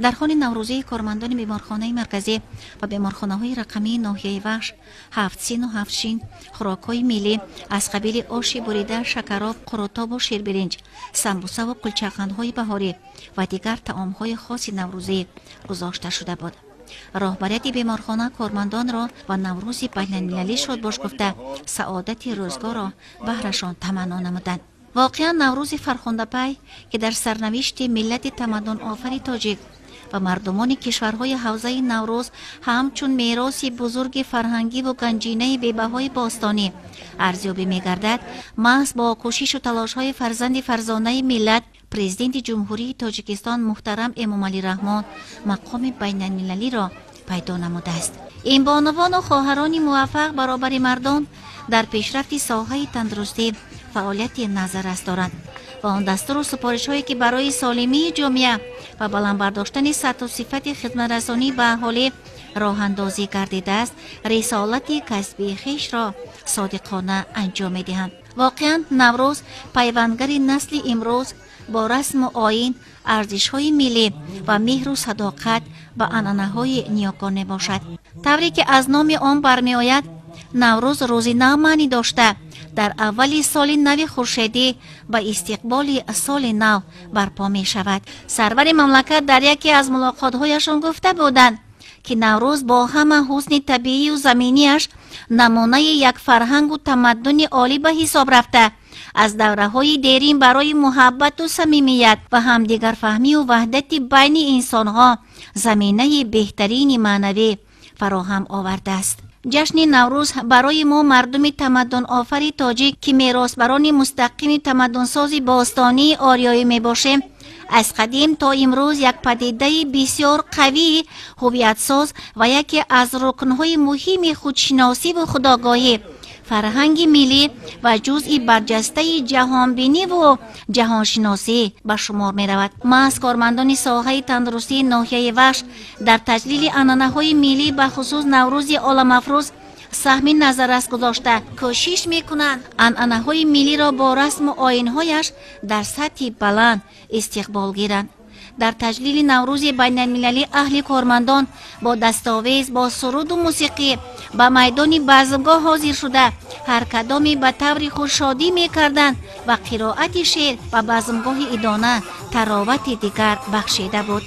Дар хони наврӯзии кормандони беморхонаи марказӣ ва беморхонаҳои рақамии ноҳияи Вахш ҳафт сину ҳафт шин хӯрокҳои миллӣ аз қабили оши бурида, шакароб, қурутобу ширбиринҷ, самбусаву кулчақандҳои баҳорӣ ва дигар таомҳои хоси наврӯзӣ гузошта шуда буд. Роҳбарияти беморхона кормандонро ба Наврӯзи байналмилалӣ шодбош гуфта, саодати рӯзгорро баҳрашон таманно намуданд. Воқеан, Наврӯзи фархундапай, ки дар сарнавишти миллати тамаддунофари тоҷик ва мардумони кишварҳои ҳавзаи Наврӯз ҳамчун мероси бузурги фарҳангиву ганҷинаи бебаҳои бостонӣ арзёбӣ мегардад, маҳз бо кӯшишу талошҳои фарзанди фарзонаи миллат, Президенти Ҷумҳурии Тоҷикистон муҳтарам Эмомалӣ Раҳмон мақоми байналмилалиро пайдо намудааст. Ин бонувону хоҳарони муваффақ баробари мардон дар пешрафти соҳаи тандурустӣ фаъолияти назаррас доранд ва он дастуру супоришҳое, ки барои солимии ҷомеа ва баланд бардоштани сатҳу сифати хидматрасонӣ ба аҳолӣ роҳандозӣ гардидааст, рисолати касбии хешро содиқона анҷом медиҳанд. Воқеан, Наврӯз пайвандгари насли имрӯз бо расму оин, арзишҳои миллӣ ва меҳру садоқат ба анъанаҳои ниёгон мебошад. Тавре ки аз номи он бармеояд, Наврӯз рӯзи нав маънӣ дошта, дар аввали соли нави хуршедӣ ба истиқболи соли нав барпо мешавад. Сарвари мамлакат дар яке аз мулоқотҳояшон гуфта буданд, ки Наврӯз бо ҳама ҳусни табиию заминиаш намунаи як фарҳангу тамаддуни олӣ ба ҳисоб рафта, аз давраҳои дерин барои муҳаббату самимият ва ҳамдигарфаҳмию ваҳдати байни инсонҳо заминаи беҳтарини маънавӣ фароҳам овардааст. Ҷашни Наврӯз барои мо, мардуми тамаддунофари тоҷик, ки меросбарони мустақими тамаддунсози бостонии ориёӣ мебошем, аз қадим то имрӯз як падидаи бисёр қавии ҳувиятсоз ва яке аз рукнҳои муҳими худшиносиву худогоҳӣ, фарҳанги миллӣ ва ҷузъи барҷастаи ҷаҳонбиниву ҷаҳоншиносӣ ба шумор меравад. Маҳз кормандони соҳаи тандурустии ноҳияи Вахш дар таҷлили анъанаҳои миллӣ, бахусус Наврӯзи оламафрӯз, саҳми назаррас гузошта, кӯшиш мекунанд анъанаҳои миллиро бо расму оинҳояш дар сатҳи баланд истиқбол гиранд. Дар таҷлили Наврӯзи байналмилалӣ аҳли кормандон бо дастовез, бо суруду мусиқӣ ба майдони базмгоҳ ҳозир шуда, ҳар кадоме ба таври худ шодӣ мекарданд ва қироати шеър ба базмгоҳи идона таровати дигар бахшида буд.